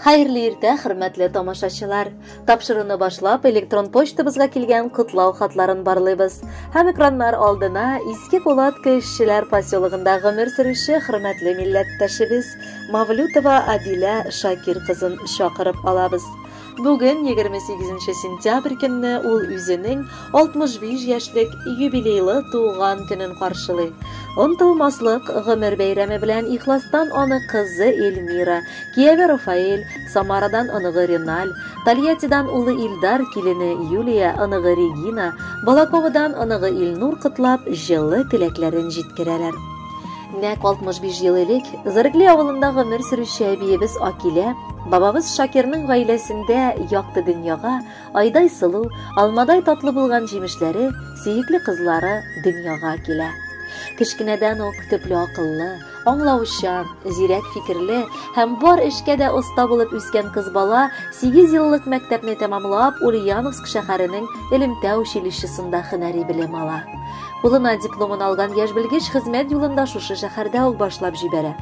Хәерле иртә, хөрмәтле тамашачылар! Тапшыруны башлап, электрон почтабызга килгән котлау хатларын барлыйбыз. Һәм экраннар алдына Иске Кулатка эшчеләр поселогында гомер сөрүче хөрмәтле милләттәшебез Мавлютова Адилә Шакир кызын чакырып алабыз. Бүген, 28 сентябрь көнне, ул үзенең 65 яшьлек юбилейлы туган көнен каршылый. Онытылмаслык гомер бәйрәме белән ихластан аны кызы Эльмира, кияве Рафаэль, Самарадан оныгы Реналь, Тольяттидан улы Илдар, килене Юлия, оныгы Регина, Балаковадан оныгы Илнур котлап, җылы теләкләрен җиткерәләр. Нәкъ 65 ел элек Зырыкли авылында гомер сөрүче әбиебез Акилә, бабабыз Шакирның гаиләсендә якты дөньяга айдай сылу, алмадай татлы булган җимешләре, сөекле кызлары дөньяга килә. Кечкенәдән үк төпле акыллы, аңлаучан, зирәк фикерле һәм бар эшкә дә оста булып үскән кыз бала 8 еллык мәктәпне тәмамлап, Ульяновск шәһәренең элемтә училищесында һөнәри белем ала. Кулына дипломын алган яшь белгеч хезмәт юлын да шушы шәһәрдә үк башлап җибәрә.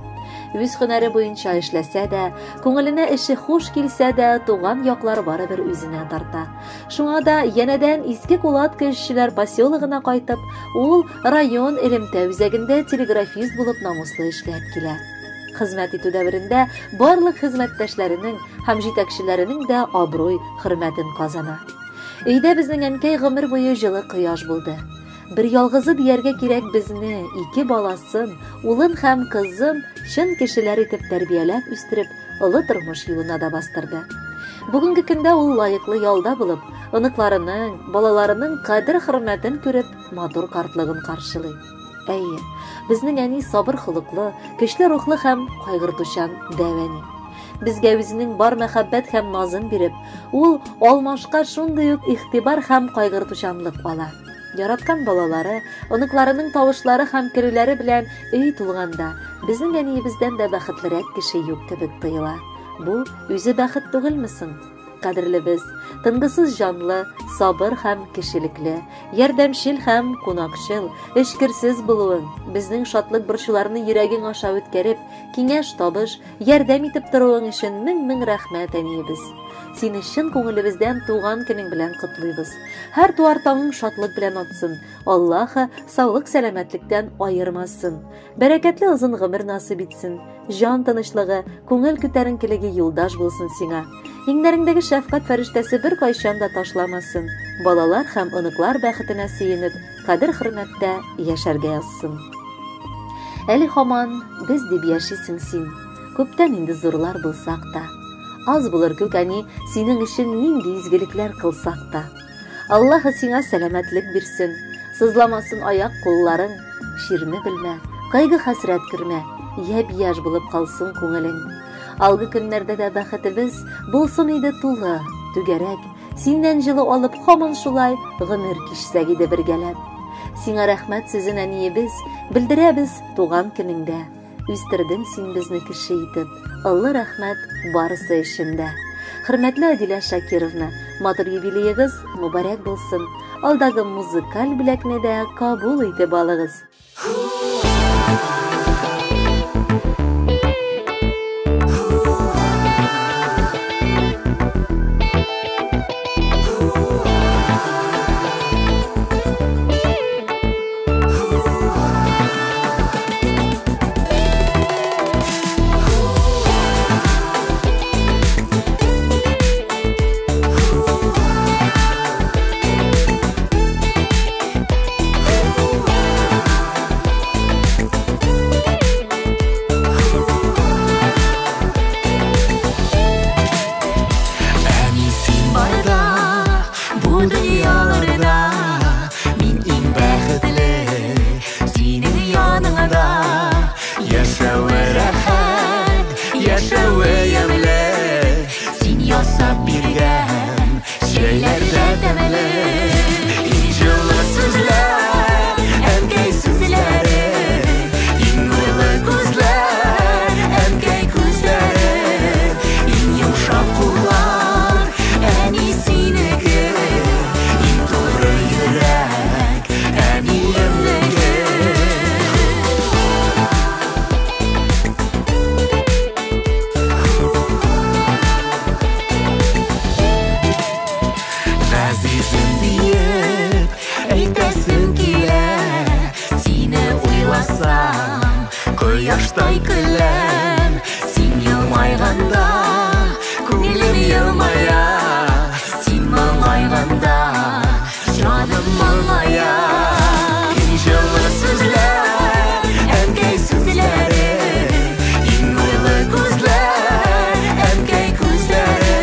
Үз һөнәре буенча эшләсә дә, күңеленә эше хуш килсә дә, туган яклар барыбер үзенә тарта. Шуңа да янәдән Иске Кулатка эшчеләр поселогына кайтып, ул район элемтә үзәгендә телеграфист булып намуслы эшләп килә. Хезмәт итү дәверендә барлык хезмәттәшләренең һәм җитәкчеләренең дә абруй, хөрмәтен казана. Өйдә безнең әнкәй гомер буе җылы кояш булды. Бер ялгызы дияргә кирәк безне, ике баласын, улын һәм кызын чын кешеләр итеп тәрбияләп үстереп, олы тормыш юлына да бастырды. Бүгенге көндә ул лаеклы ялда булып, оныкларының, балаларының кадер-хөрмәтен күреп, матур картлыгын каршылый. Әйе, безнең әни сабыр холыклы, көчле рухлы һәм кайгыртучан дәү әни. Безгә үзенең бар мәхәббәт һәм назын биреп, ул алмашка шундый ук игътибар һәм кайгыртучанлык ала. Яраткан балалары, оныкларының тавышлары һәм керүләре белән өй тулганда, безнең әниебездән дә бәхетлерәк кеше юк кебек тоела. Бу үзе бәхет түгелме соң? Кадерлебез, тынгысыз җанлы, сабыр һәм кешелекле, ярдәмчел һәм кунакчыл, эчкерсез булуың, безнең шатлык-борчуларны йөрәгең аша үткәреп, киңәш-табыш, ярдәм итеп торуың өчен мең-мең рәхмәт, әниебез. Сине чын күңелебездән туган көнең белән котлыйбыз. Һәр туар таңың шатлык белән атсын, Аллаһы саулык-сәламәтлектән аермасын. Бәрәкәтле озын гомер насыйп итсен. Җан тынычлыгы, күңел күтәренкелеге юлдаш булсын сиңа. Иңнәреңдәге шәфкать фәрештәсе беркайчан да ташламасын. Балалар һәм оныклар бәхетенә сөенеп, кадер-хөрмәттә яшәргә язсын. Әле һаман без дип яшисең син. Күптән инде зурлар булсак та. Аз булыр күк, әни, синең өчен нинди изгелекләр кылсак та. Аллаһы сиңа сәламәтлек бирсен, сызламасын аяк-кулларың, чирне белмә, кайгы-хәсрәт күрмә, япь-яшь булып калсын күңелең. Алгы көннәрдә дә бәхетебез булсын иде тулы, түгәрәк, синнән җылы алып һаман шулай гомер кичсәк иде бергәләп. Сиңа рәхмәт сүзен, әниебез, белдерәбез туган көнеңдә. Үстердең син безне кеше итеп, олы рәхмәт барысы өчен дә. Хөрмәтле Адилә Шакировна, матур юбилеегыз мөбарәк булсын. Алдагы музыкаль бүләкне дә кабул итеп алыгыз. Кояштай көләм. Син елмайганда, күңелем елмая. Син моңайганда, җаным моңая. Иң җылы сүзләр, әнкәй сүзләре. Иң нурлы күзләр, әнкәй күзләре.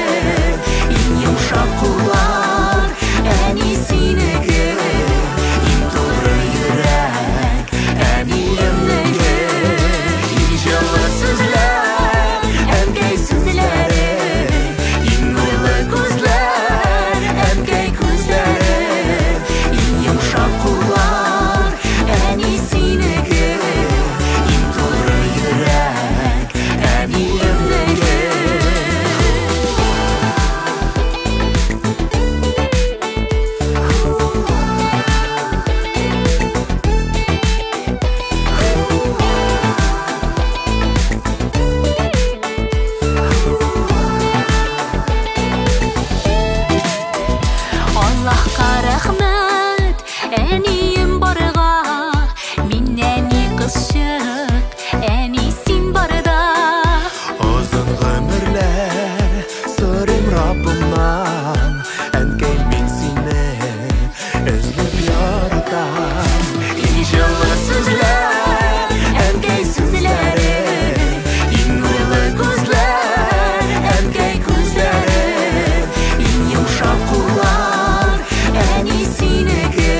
Иң йомшак куллар, әни синеке. Иң туры йөрәк, әниемнеке. Иң җылы сүзләр, әнкәй сүзләре. Иң нурлы күзләр, әнкәй күзләре. Иң йомшак куллар, әни синеке. Иң туры йөрәк, әниемнеке. Аллаһка рәхмәт, әнием барга. Мин нәни кызчык, әни син барда. Озын гомерләр сорыйм Раббымнан, әнкәй мин сине өзелеп яратам. Иң җылы сүзләр, әнкәй сүзләре. Иң нурлы күзләр, әнкәй күзләре. Иң йомшак куллар, әни синеке.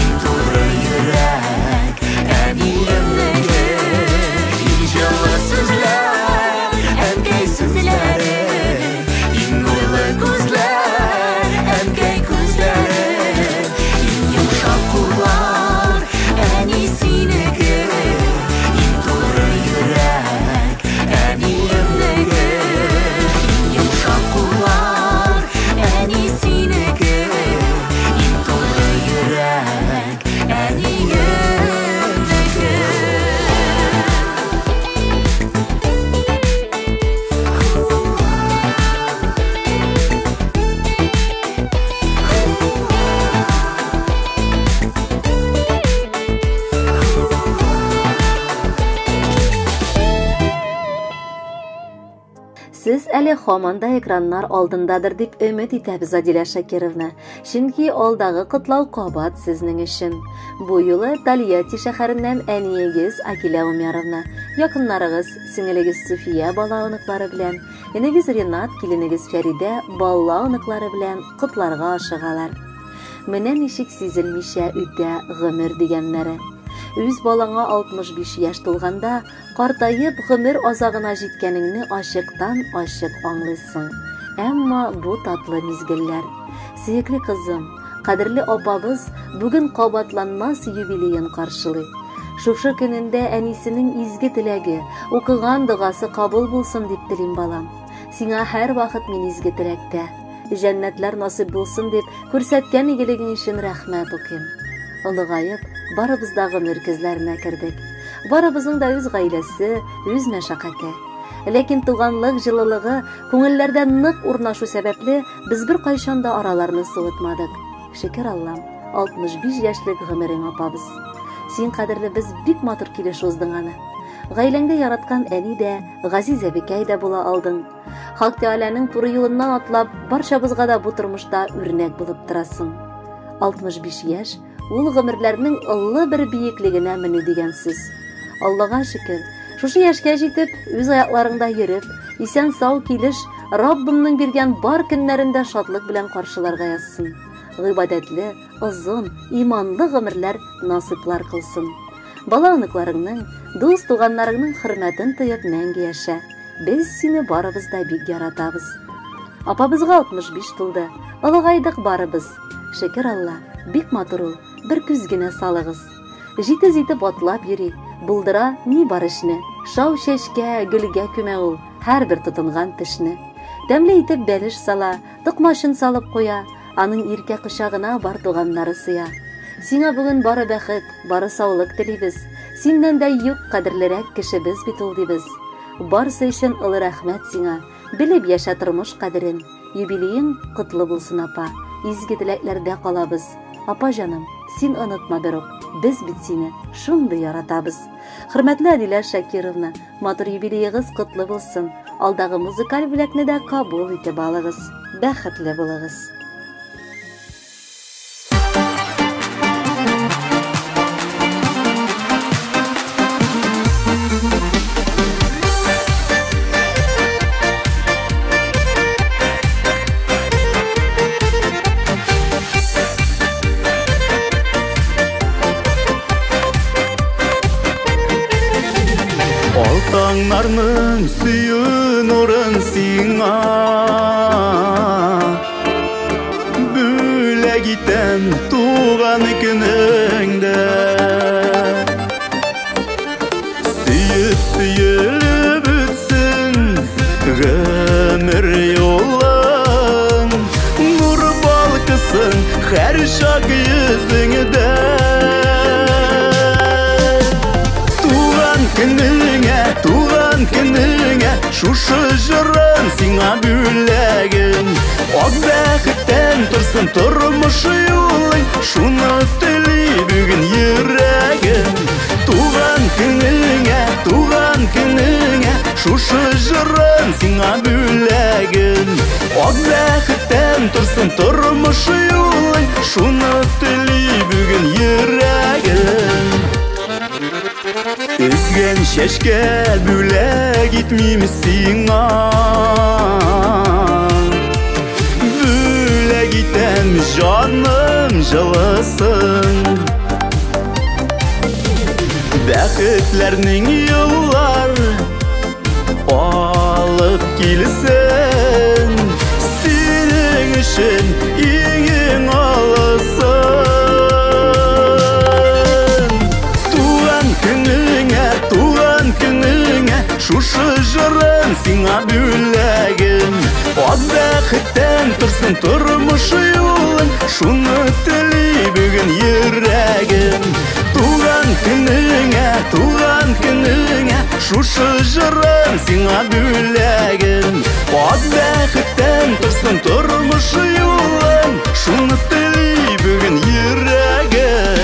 Иң туры йөрәк, әниемнеке. Иң җылы сүзләр, әнкәй сүзләре. Иң нурлы күзләр, әнкәй күзләре. Иң йомшак куллар, әни синеке. Иң туры йөрәк, әниемнеке. Иң йомшак куллар, әни синеке. Иң туры йөрәк, әниемнеке. Сез әле һаман да экраннар алдындадыр дип өмет итәбез, Адилә Шакировна. Чөнки алдагы котлау кабат сезнең өчен. Бу юлы Тольятти шәһәреннән әниегез Акилә Умяровна, якыннарыгыз, сеңелегез Суфия бала оныклары белән, энегез Ренат, киленегез Фәридә бала оныклары белән котларга ашыгалар. Менә ничек сизелмичә үтә гомер дигәннәре. Үз балаңа 65 яшь тулганда, картаеп гомер азагына җиткәнеңне ачыктан-ачык аңлыйсың. Әмма бу татлы мизгелләр. Сөекле кызым, кадерле апабыз бүген кабатланмас юбилеен каршылый. Шушы көнендә әнисенең изге теләге, укыган догасы кабул булсын дип телим, балам. Сиңа һәр вакыт мин изге теләктә. Җәннәтләр насыйп булсын дип, күрсәткән игелегең өчен рәхмәт укыйм. Олыгаеп, барыбыз да гомер көзләренә кердек. Барыбызның да үз гаиләсе, үз мәшәкате. Ләкин туганлык җылылыгы күңелләрдә нык урнашу сәбәпле, без бер кайчан да араларны суытмадык. Шөкер Аллам, 65 яшьлек гомерең апабыз. Син кадерле без бик матур килеш уздың аны. Гаиләңдә яраткан әни дә, газиз әбекәй дә була алдың. Хак Тәгаләнең туры юлыннан атлап, барчабызга да бу тормышта үрнәк булып торасың. 65 яшь ул гомерләрнең олы бер биеклегенә менү дигән сүз. Аллага шөкер, шушы яшькә җитеп, үз аякларыңда йөреп, исән-сау килеш, Раббымның биргән бар көннәрен дә шатлык белән каршыларга язсын. Гыйбадәтле, озын, иманлы гомерләр насыйплар кылсын. Бала оныкларыңның, дус туганнарыңның хөрмәтен тоеп мәңге яшә. Без сине барыбыз да бик яратабыз. Апабызга 65 тулды. Олыгайдык барыбыз. Шөкер Алла, бик матур ул. Бер күз генә салыгыз. Җитез итеп атлап йөри, булдыра ни бар эшне. Шау чәчкә, гөлгә күмә ул, һәрбер тотынган тешне. Тәмле итеп бәлеш сала, токмачын салып куя, аның иркә кочагына бар туганнары сыя. Сиңа бүген бары бәхет, бары саулык телибез. Синнән дә юк кадерлерәк кешебез бит ул дибез. Барсы өчен олы рәхмәт сиңа. Белеп яшә тормыш кадерен. Юбилеең котлы булсын, апа. Изге теләкләрдә калабыз. Апа җаным, син онытма берүк. Без бит сине шундый яратабыз. Хөрмәтле Әдилә Шакировна, матур юбилеегыз котлы булсын. Алдагы музыкаль бүләкне дә кабул итеп алыгыз. Бәхетле булыгыз. Таңнарның сөю нурын сиңа бүләк итәм туган көнеңдә. Сөеп сөелеп үтсен гомер юлың, нур балкысын һәр чак йөзеңдә. Туган көнеңә, туган көнеңә, шушы җырым сиңа бүләгем. Ак бәхеттән торсын тормыш юлың, шуны тели бүген йөрәгем. Туган көнеңә, туган көнеңә, шушы җырым сиңа бүләгем. Ак бәхеттән торсын тормыш юлың, шуны тели бүген йөрәгем. Өзгән чәчкә бүләк итмим сиңа, бүләк итәм җаным җылысын. Бәхетләрнең юллар алып килсен, синең өчен иң-иң алысын. Туган көнеңә, туган көнеңә, шушы җырым сиңа бүләгем. Ак бәхеттән торсын тормыш юлың, шуны тели бүген йөрәгем. Туган көнеңә, туган көнеңә, шушы җырым сиңа бүләгем. Ак бәхеттән торсын тормыш юлың, шуны тели бүген йөрәгем.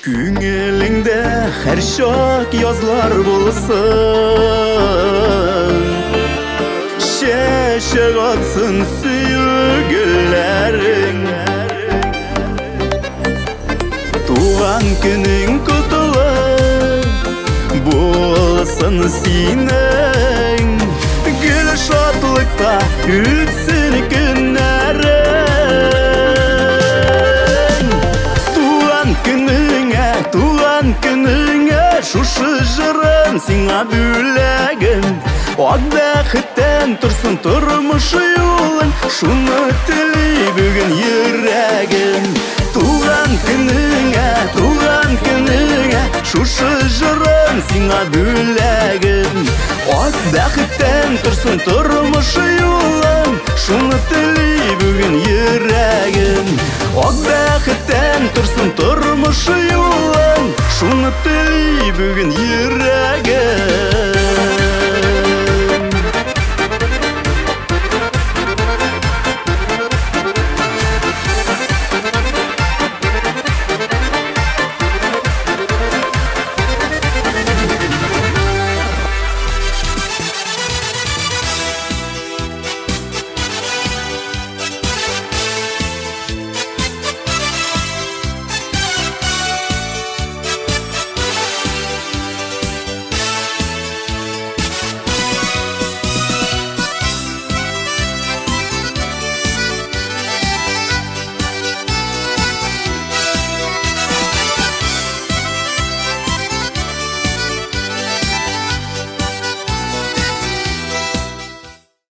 Күңелеңдә һәр чак язлар булсын, чәчәк атсын сөю гөлләрең. Туган көнең котлы булсын синең, гөл шатлыкта үтсен көннәрең. Туган көнеңә, туган көнеңә, шушы җырым сиңа бүләгем. Ак бәхеттән торсын тормыш юлың, шуны тели бүген йөрәгем. Туган көнеңә, туган көнеңә, шушы җырым сиңа бүләгем. Ак бәхеттән торсын тормыш юлың, шуны тели бүген йөрәгем. Ак бәхеттән торсын тормыш юлың, шуны тели бүген йөрәгем.